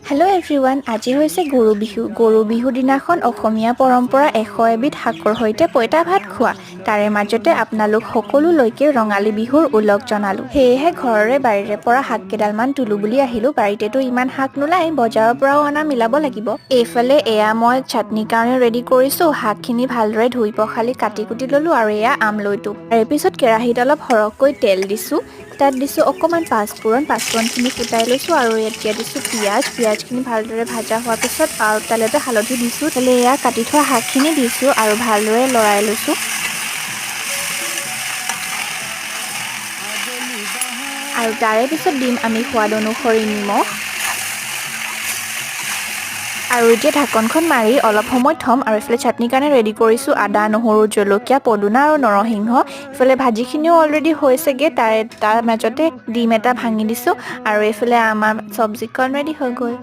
Hello' everyone, আজি হৈছে গৰু বিহু। গৰু বিহু দিনাখন অসমীয়া পৰম্পৰা 101 বিধ শাকৰ সৈতে পঁইতা ভাত খোৱা। তাৰে মাজতে আপোনালোক সকলোলৈকে ৰঙালী বিহুৰ ওলগ জনালোঁ। সেয়েহে ঘৰৰে বাৰীৰে পৰা শাক কেইডালমান তোলো বুলি আহিলোঁ। বাৰীতেতো ইমান শাক নোলায়, বজাৰৰ পৰাও অনা মিলাব লাগিব। এইফালে এয়া মই চাটনিৰ কাৰণে ৰেডি কৰিছোঁ। শাকখিনি ভালদৰে ধুই পখালি কাটি কুটি ল'লোঁ আৰু এয়া আমলৈটো। তাৰে পিছত কেৰাহীত অলপ সৰহকৈ তেল দিছোঁ। তাত দিছোঁ অকণমান পাঁচফোৰণ। পাঁচফোৰণখিনি ফুটাই লৈছোঁ আৰু এতিয়া দিছোঁ পিঁয়াজ। পিঁয়াজখিনি ভালদৰে ভাজা হোৱাৰ পিছত আৰু তাতে হালধি দিছোঁ। তালে এয়া কাটি থোৱা শাকখিনি দিছোঁ আৰু ভালদৰে লৰাই লৈছোঁ। আৰু তাৰে পিছত দিম আমি সোৱাদ অনুসৰি নিমখ। আৰু এতিয়া ঢাকনখন মাৰি অলপ সময় থ'ম। আৰু এইফালে চাটনিৰ কাৰণে ৰেডি কৰিছোঁ আদা, নহৰু, জলকীয়া, পদুনা আৰু নৰসিংহ। ইফালে ভাজিখিনিও অলৰেডি হৈছেগৈ। তাৰ মাজতে ডিম এটা ভাঙি দিছোঁ আৰু এইফালে আমাৰ চব্জিকণ ৰেডি হৈ গ'ল।